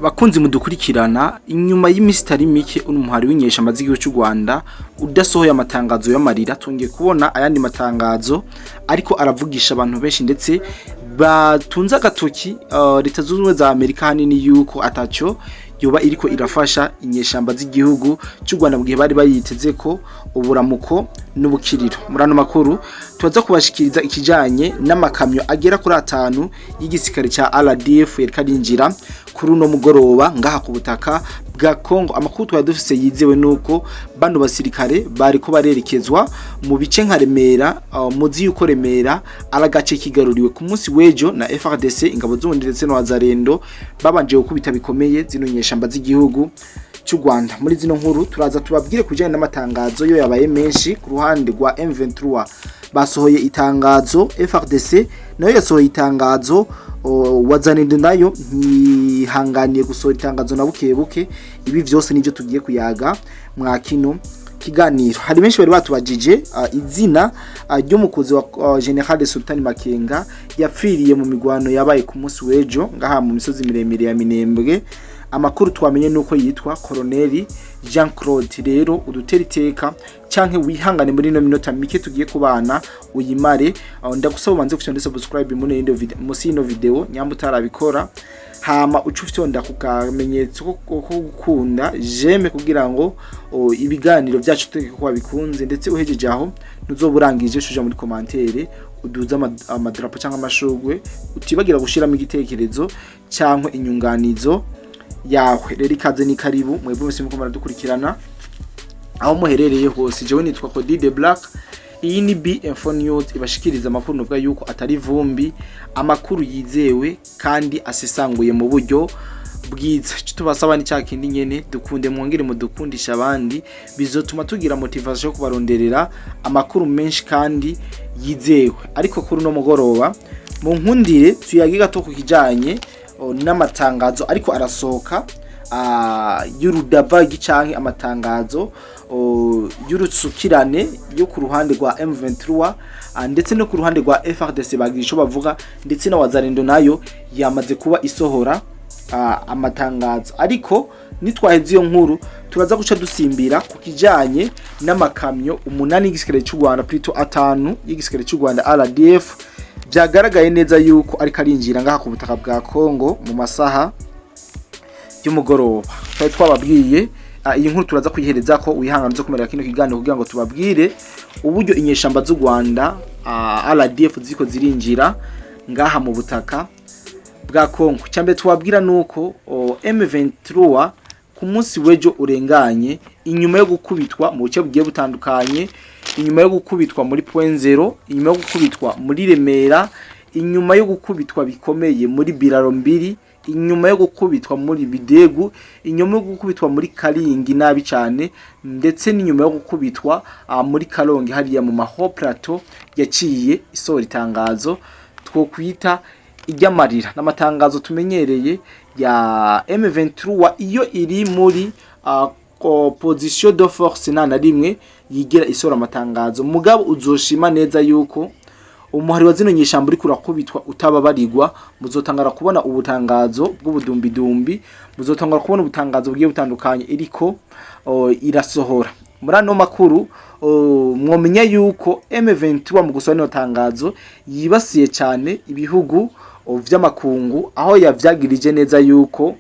Bakunzi mudukurikirana, inyuma y'imisi itari mike uno muhari w'inyeshamba z'igihugu cy'u Rwanda udasohoye amatangazo y'amarira, twongeye kubona ayandi matangazo ariko aravugisha abantu benshi, ndetse batunze agatoki Leta Zunze Ubumwe za Amerika hanini yuko ataco yoba iriko irafasha inyeshamba z'igihugu cy'u Rwanda mu gihe bari bayiteze ko uburamuko n'ubukiriro. Muri ano makuru tubaza kubashikiriza ikijanye n'amakamyo agera kuri 5 y'igisirikare ca RDF yariko arinjira kuri uno mugoroba ngaha ku butaka bwa Congo. Amakuru twari dufise yizewe nuko bano basirikare bariko barerekezwa mu bice nka Remera. Muzi yuko Remera ari agace kigaruriwe ku munsi w'ejo na FARDC, ingabo z'Uburundi ndetse na Wazalendo, babanje gukubita bikomeye zino nyeshamba z'igihugu cy'u Rwanda. Muri zino nkuru turaza tubabwire kujyanye n'amatangazo yo yabaye menshi ku ruhande rwa M23. Basohoye itangazo, FARDC nayo yasohoye itangazo, Wazalendo nayo ntihanganiye gusohora itangazo na buke buke. Ibi vyose nivyo tugiye kuyaga mwa kino kiganiro. Hari benshi bari batubajije izina ry'umukuzi wa General Sultan Makenga yapfiriye mu migwano yabaye ku munsi w'ejo ngaha mu misozi miremire ya Minembwe. Amakuru twamenye nuko yitwa Colonel Jean Claude. Rero udutera iteka canke wihangane muri ino minota mike tugiye kubana uyimare. Ndagusaba ubanze gufyonda subscribe muri ino video, musi ino video nyamba utarabikora, hama uca ufyonda ku kamenyetso ko gukunda j'aime kugira ngo ibiganiro byacu tuge ko wabikunze. Ndetse uhejeje aho ntuzoba urangije, uja muri commentaire uduze amadarapo cyangwa amashurwe, utibagira gushiramo igitekerezo cyangwa inyunganizo yawe. Rero ikaze ni karibu mwebwe mwese muko muradukurikirana aho muherereye hose. Jewe nitwa Cody de Black, iyi ni B Info News ibashikiriza amakuru nuvuga yuko atari vumbi, amakuru yizewe kandi asesanguye mu buryo bwiza. Icyo tubasaba ni cya kindi nyene: dukunde, mwongere mudukundisha abandi, bizotuma tugira motivation yo kubaronderera amakuru menshi kandi yizewe. Ariko kuri uno mugoroba mu nkundire tuyage gato ku kijanye n'amatangazo ariko arasohoka y'urudavagi canke amatangazo y'urutsukirane yo ku ruhande rwa M23, ndetse no ku ruhande rwa FARDC bagira ico bavuga, ndetse na Wazalendo nayo yamaze kuba isohora amatangazo. Ariko nitwaheze iyo nkuru turaza guca dusimbira ku kijanye n'amakamyo 8 y'igisirikare cy'u Rwanda, plutôt 5 y'igisirikare cy'u Rwanda RDF, byagaragaye neza yuko ariko arinjira ngaha ku butaka bwa Congo mu masaha y'umugoroba. Twari twababwiye iyi nkuru turaza kuyihereza ko wihangana zo kumerera kino kiganiro kugira ngo tubabwire uburyo inyeshamba z'u Rwanda RDF ziko zirinjira ngaha mu butaka bwa Congo. Cyambere tubabwira nuko M23 ku munsi w'ejo urenganye, inyuma yo gukubitwa mu buce bugiye butandukanye, inyuma yo gukubitwa muri Point Zero, inyuma yo gukubitwa muri Remera, inyuma yo gukubitwa bikomeye muri Biraro Mbiri, inyuma yo gukubitwa muri Bidegu, inyuma yo gukubitwa muri Karingi nabi cyane, ndetse n'inyuma yo gukubitwa muri Karongi hariya mu Maho Plateau, yaciye isohora itangazo twokwita iry'amarira. N'amatangazo tumenyereye ya M23 iyo iri muri position de force, nta na rimwe yigira isohora amatangazo. Mugabo uzoshima neza yuko umuhari wa zino nyeshamba uriko urakubitwa utababarirwa. Muzotangara kubona ubutangazo bw'ubudumbidumbi, muzotangara kubona ubutangazo bugiye butandukanye iriko irasohora. Muri ano makuru mwomenya yuko M23 mu gusohora ino tangazo yibasiye cyane ibihugu vy'amakungu, aho yavyagirije neza yuko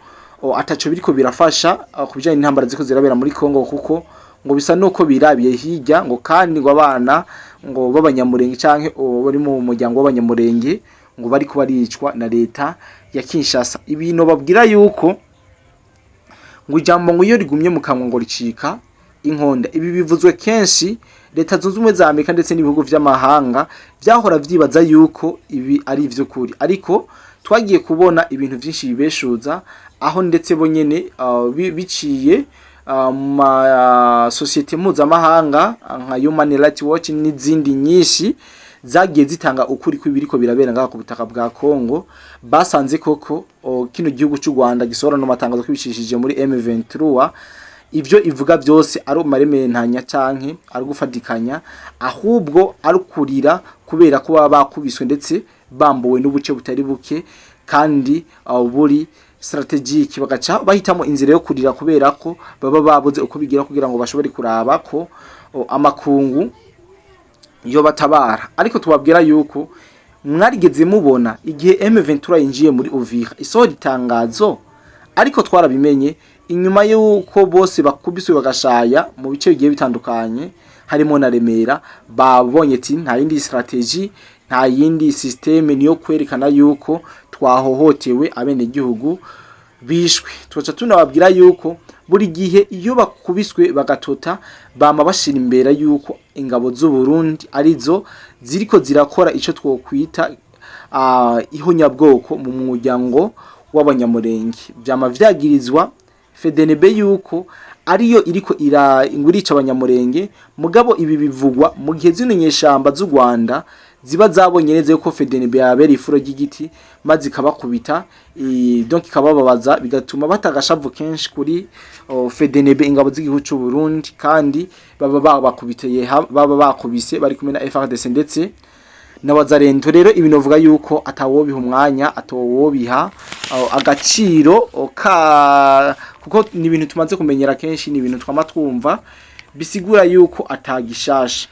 ataco biriko birafasha ku bijanye n'intambara ziko zirabera muri Congo, kuko ngo bisa nuko birabiye hirya, ngo kandi ngo abana ngo b'abanyamurenge canke bari mu muryango w'abanyamurenge ngo bariko baricwa na leta ya Kinshasa. Ibintu babwira yuko ngo ijambo ngo iyo rigumye mu kanwa ngo ricika inkonda. Ibi bivuzwe kenshi. Leta Zunze Ubumwe za Amerika ndetse n'ibihugu vy'amahanga vyahora vyibaza yuko ibi ari ivy'ukuri, ariko twagiye kubona ibintu vyinshi bibeshuza, aho ndetse bo nyene biciye mu masosiyete mpuzamahanga nka Human Rights Watch n'izindi nyinshi zagiye zitanga ukuri kw'ibiriko birabera ngaha ku butaka bwa Congo, basanze koko kino gihugu c'u Rwanda gisohora no matangazo kwibicishije muri M23, ivyo ivuga byose ari umarementanya canke ari gufatikanya, ahubwo ari kurira kubera ko baba bakubiswe ndetse bambuwe n'ubuce butari buke kandi buri stratégique, bagaca bahitamo inzira yo kurira kubera ko baba babuze uko bigira kugira ngo bashobore kuraba ko amakungu yo batabara. Ariko tubabwira yuko mwarigeze mubona igihe M23 yinjiye muri Uvira isohora itangazo? Ariko twarabimenye inyuma y'uko bose bakubiswe bagashaya mu bice bigiye bitandukanye, harimo na Remera. Babonye ati nta yindi stratégie, nta yindi système, niyo kwerekana yuko twahohotewe, abenegihugu bishwe. Tuca tunababwira yuko buri gihe iyo bakubiswe bagatota, bama bashira imbere yuko ingabo z'u Burundi arizo ziriko zirakora ico twokwita ihonyabwoko mu muryango w'Abanyamurenge. Vyama vyagirizwa FDNB yuko ariyo iriko ira ingurica Abanyamurenge. Mugabo ibi bivugwa mu gihe zino nyeshamba z'u Rwanda ziba zabonye neza yuko FDNB yabera ifuro ry'igiti, maze ikabakubita, donc ikabababaza, bigatuma batagashavu kenshi kuri FDNB, ingabo z'igihugu c'u Burundi, kandi baba babakubiteye, baba bakubise bari kumwe na FARDC ndetse na Wazalendo. Rero ibi novuga yuko atawobiha umwanya, atawobiha agaciro ka kuko ni ibintu tumaze kumenyera kenshi, ni ibintu twama twumva, bisigura yuko atagishasha.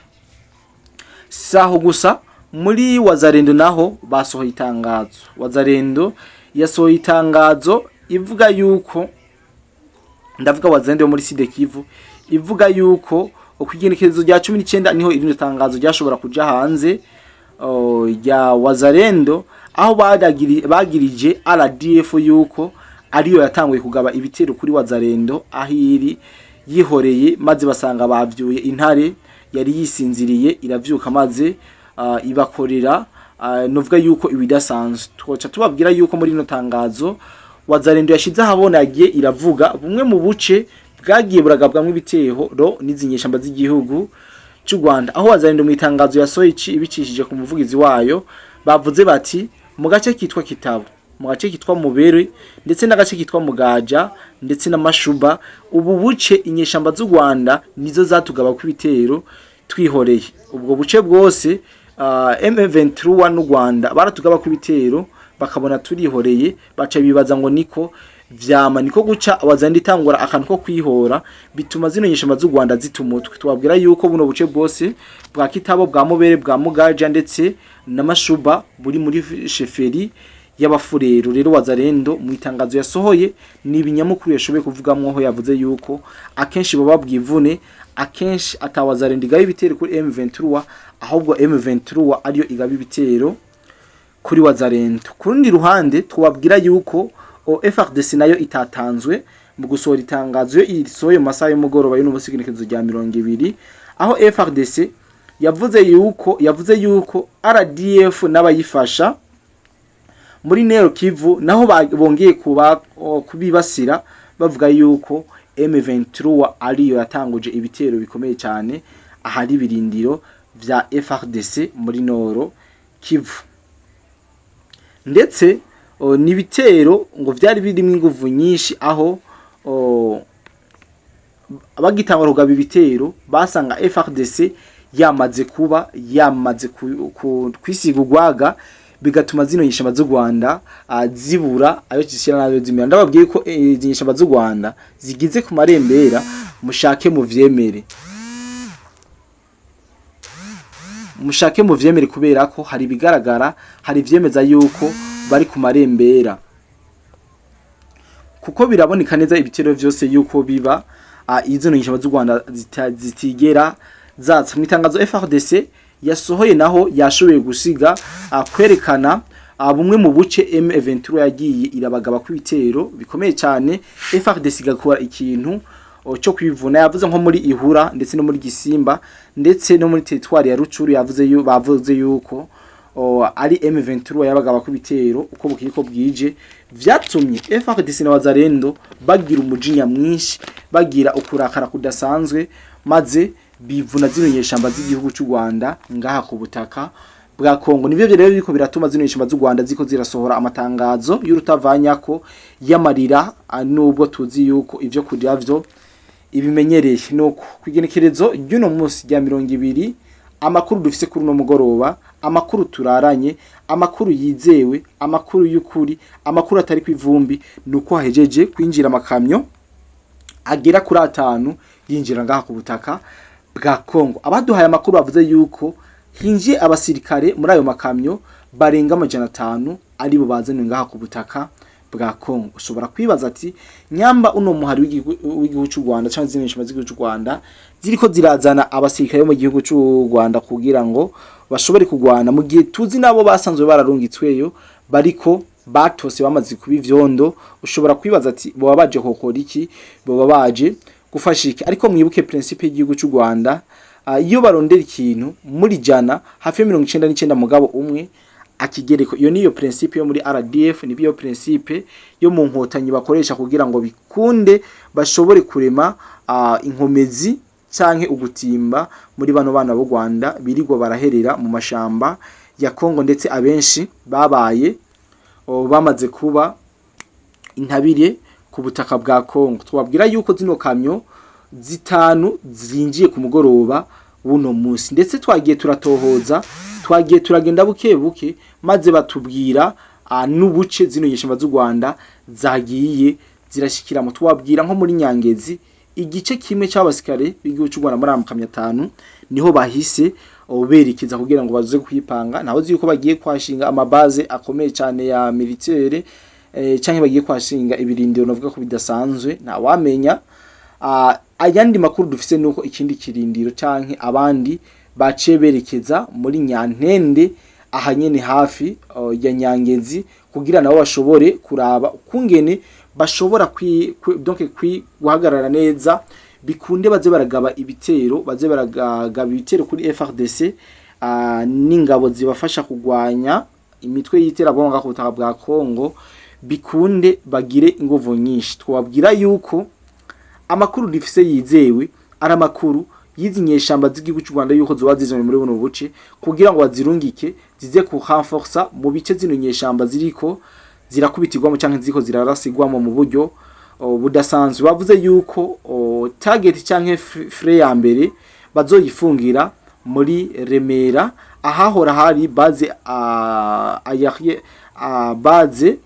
Saho gusa, muri Wazalendo naho basohoye itangazo. Wazalendo yasohoye itangazo ivuga yuko, ndavuga Wazalendo yo muri Sud Kivu, ivuga yuko ukwigenekerezo rya 19 niho irindi tangazo ryashobora kuja hanze rya Wazalendo, aho bagirije RDF yuko ariyo yatanguye kugaba ibitero kuri Wazalendo aho iri yihoreye, maze basanga bavyuye intare yari yisinziriye, iravyuka maze ibakorera novuga yuko ibidasanzwe. Twoca tubabwira yuko muri rino tangazo Wazalendo yashize ahabona, yagiye iravuga bumwe mu buce bwagiye buragabwamwo ibitero n'izi nyeshamba z'igihugu cy'u Rwanda, aho Wazalendo mu itangazo yasohoye ibicishije ku muvugizi wayo bavuze bati: mu gace kitwa Kitabo, mu gace kitwa Mubere, ndetse n'agace kitwa Mugaja ndetse n'Amashuba, ubu buce inyeshamba z'u Rwanda nizo zatugaba ku ibitero twihoreye. Ubwo buce bwose M23 n'u Rwanda baratugaba ku ibitero, bakabona turihoreye, baca bibaza ngo niko vyama, niko guca Wazalendo itangura akantu ko kwihora, bituma zino nyeshamba z'u Rwanda zita umutwe. Tubabwira yuko buno buce bwose bwa Kitabo, bwa Mubere, bwa Mugaja ndetse n'Amashuba buri muri chefferie y'Abafurero. Rero Wazalendo mu itangazo yasohoye, ni ibinyamukuru yashoboye kuvugamwo, aho yavuze yuko akenshi baba bwivune, akenshi atawazalendo igaba ibitero kuri M23, ahubwo M23 ariyo igaba ibitero kuri Wazalendo. Ku rundi ruhande, twababwira yuko FARDC nayo itatanzwe mu gusohora itangazo yo irisohoye mu masaha y'umugoroba y'uno munsi igenekerezo rya 20, aho FARDC yavuze yuko RDF n'abayifasha muri Nord Kivu naho bongeye kuba kubibasira, bavuga yuko M23 ariyo yatanguje ibitero bikomeye cyane ahari ibirindiro vya FARDC muri Nord Kivu, ndetse n'ibitero ngo vyari birimo inguvu nyinshi, aho bagitangura kugaba ibitero basanga FARDC yamaze kuba yamaze kwisiga urwaga, bigatuma zino nyeshamba z'u Rwanda zibura ayo zishira nayo zimira. Ndababwiye ko izi nyeshamba z'u Rwanda zigize ku marembera, mushake muvyemere, mushake muvyemere, kubera ko hari ibigaragara, hari ivyemeza yuko bari ku marembera, kuko biraboneka neza ibitero vyose yuko biba, izo nyeshamba z'u Rwanda zitigera zatsa. Mu itangazo FARDC yasohoye naho yashoboye gusiga kwerekana bumwe mu buce M23 yagiye irabagaba ku ibitero bikomeye cyane, FARDC igakora ikintu cyo kwivuna. Yavuze nko muri Ihura ndetse no muri Gisimba ndetse no muri territoire ya Rucuru, yavuze yu bavuze yuko ari M23 yabagaba ku ibitero uko bukiri ko bwije, vyatumye FARDC na Wazalendo bagira umujinya mwinshi, bagira ukurakara kudasanzwe, maze bivuna zino nyeshamba z'igihugu cy'u Rwanda ngaha ku butaka bwa Kongo. Nivyo rero biriko biratuma zino nyeshamba z'u Rwanda ziko zirasohora amatangazo y'urutavanyako y'amarira, nubwo tuzi yuko ivyo kurya vyo ibimenyereye. Nuko kwigenekerezo ry'uno munsi rya 20 Amakuru dufise kuri uno mugoroba, amakuru turaranye, amakuru yizewe, amakuru y'ukuri, amakuru atari kw'ivumbi, nuko hahejeje kwinjira amakamyo agera kuri 5 yinjira ngaha ku butaka bwa Kongo. Abaduhaye amakuru bavuze yuko hinjiye abasirikare muri ayo makamyo barenga 500, aribo bazanywe ngaha ku butaka bwa Kongo. Ushobora kwibaza ati: "Nyamba uno muhari w'igihugu c'u Rwanda canke izindi nyeshamba z'igihugu c'u Rwanda ziriko zirazana abasirikare bo mu gihugu c'u Rwanda kugira ngo bashobore kugwana, mu gihe tuzi nabo basanzwe bararungitsweyo bariko batose bamaze kuba ivyondo?" Ushobora kwibaza ati: "Boba baje kokora iki? Boba baje gufasha iki?" Ariko mwibuke principe y'igihugu c'u Rwanda: iyo barondera ikintu muri 100, hafi ya 99, mugabo umwe akigereko. Iyo niyo principe yo muri RDF, niyo principe yo mu Nkotanyi bakoresha kugira ngo bikunde bashobore kurema inkomezi canke ugutimba muri bano bana b'u Rwanda birirwa baraherera mu mashamba ya Kongo, ndetse abenshi babaye bamaze kuba intabire ku butaka bwa Kongo. Twabwira yuko zino kamyo 5 zinjiye ku mugoroba w'uno munsi, ndetse twagiye turatohoza, twagiye turagenda buke buke, maze batubwira n'ubuce zino nyeshamba z'u Rwanda zagiye zirashikiramo. Twabwira nko muri Nyangezi, igice kimwe c'abasikare b'igihugu c'u Rwanda muri aya makamyo 5 niho bahise berekeza kugira ngo baze kwipanga. Ntawe uzi yuko bagiye kwashinga ama bases akomeye cyane ya militaire, canke bagiye kwashinga ibirindiro navuga ko bidasanzwe, ntawamenya. Ayandi makuru dufise nuko ikindi kirindiro canke abandi baciye berekeza muri Nyantende, aha nyene hafi ya Nyangezi, kugira nabo bashobore kuraba ukungene bashobora donc guhagarara neza, bikunde baze baragaba ibitero, baze baragaba ibitero kuri FARDC n'ingabo zibafasha kugwanya imitwe y'iterabwoba ku butaka bwa Kongo, bikunde bagire inguvu nyinshi. Twabwira yuko amakuru dufise yizewe ari amakuru y'izi nyeshamba z'igihugu cy'u Rwanda, yuko zoba zizanye muri buno buce kugira ngo bazirungike zize ku renforcer mu bice zino nyeshamba ziriko zirakubitirwamo canke ziriko zirarasigwamo mu buryo budasanzwe. Bavuze yuko target canke front ya mbere bazoyifungira muri Remera, ahahora hari base aérienne, base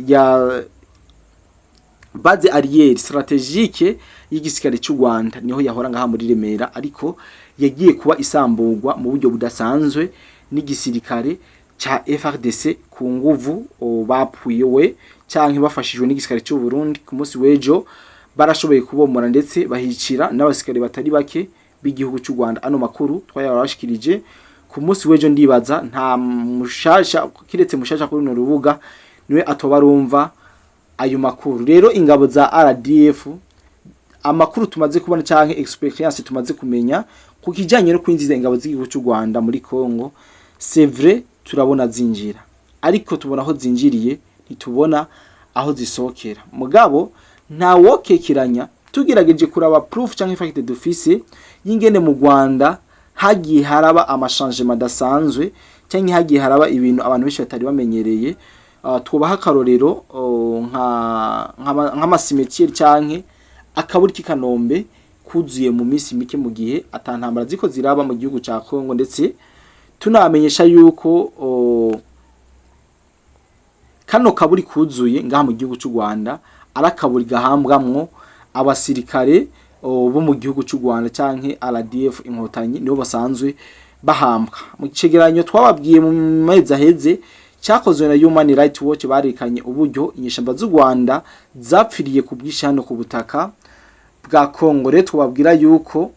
ya base arrière stratégique y'igisirikare cy'u Rwanda. Niho yahora ngaha muri Remera, ariko yagiye kuba isamburwa mu buryo budasanzwe n'igisirikare ca FARDC ku nguvu bapfuye canke bafashijwe n'igisirikare cy'u Burundi. Ku munsi w'ejo barashoboye kubomora, ndetse bahicira n'abasirikare batari bake b'igihugu cy'u Rwanda. Ano makuru twayabashikirije ku munsi w'ejo, ndibaza nta mushasha, kiretse mushasha kuri runo rubuga niwe atoba arumva ayo makuru. Rero ingabo za RDF, amakuru tumaze kubona canke expérience tumaze kumenya ku kijanye no kwinjiza ingabo z'igihugu cy'u Rwanda muri Congo, c'est vrai, turabona zinjira, ariko tubona aho zinjiriye, ntitubona aho zisohokera. Mugabo nta wokekeranya, tugerageje kuraba proof canke fact dufise y'ingene mu Rwanda hagiye haraba ama changements adasanzwe, canke hagiye haraba ibintu abantu benshi batari bamenyereye. Twubaha akarorero nk'ama cimetières canke akaburi k'i Kanombe kuzuye mu minsi mike, mu gihe atantambara ziko ziraba mu gihugu ca Congo. Ndetse tunamenyesha yuko kano kaburi kuzuye ngaha mu gihugu c'u Rwanda ari akaburi gahambwamwo abasirikare bo mu gihugu c'u Rwanda canke RDF Inkotanyi, nibo basanzwe bahambwa. Mu cegeranyo twababwiye mu mezi aheze cyakozwe na Human Rights Watch, barekanye uburyo inyeshamba z'u Rwanda zapfiriye ku bwinshi hano ku butaka bwa Congo. Rero twababwira yuko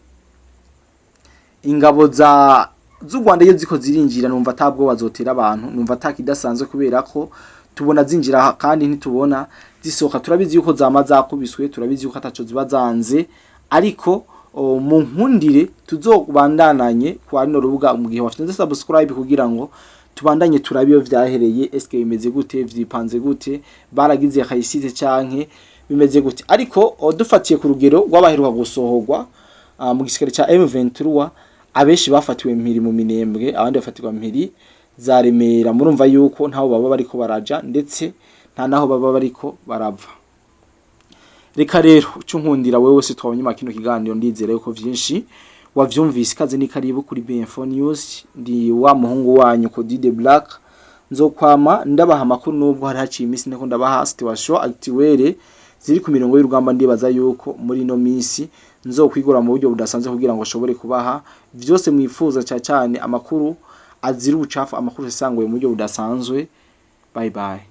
ingabo za z'u Rwanda iyo ziko zirinjira, numva atabwo bazotera abantu, numva atakidasanzwe, kubera ko tubona zinjira kandi ntitubona zisohoka. Turabizi yuko zama zakubiswe, turabizi yuko ataco ziba zanze, ariko mu nkundire tuzobandananye kwa rino rubuga mu gihe wafite subscribe, kugira ngo tubandanye turabe iyo vyahereye. Eske bimeze gute? Vyipanze gute? Baragize réussite canke bimeze gute? Ariko dufatiye ku rugero rw'abaheruka gusohorwa mu gisirikare ca M23, abenshi bafatiwe mpiri mu Minembwe, abandi bafatirwa mpiri za Remera. Murumva yuko ntaho baba bariko baraja, ndetse nta naho baba bariko barava. Reka rero uco nkundira wewe wese twabonye kino kiganiro, ndizera yuko vyinshi. Wavyumvise, ikaze ni karibu kuri BM4 News. Ndi wa muhungu wanyu Cody de Black, nzokwama ndabaha amakuru nubwo hari haciye iminsi ndiko ndabaha situation actuelle ziri ku mirongo y'urugamba. Ndibaza yuko muri ino minsi nzokwigura mu buryo budasanzwe kugira ngo ashobore kubaha vyose mwifuza, cyane cyane amakuru azira ubucafu, amakuru asanguye mu buryo budasanzwe. Bye bye.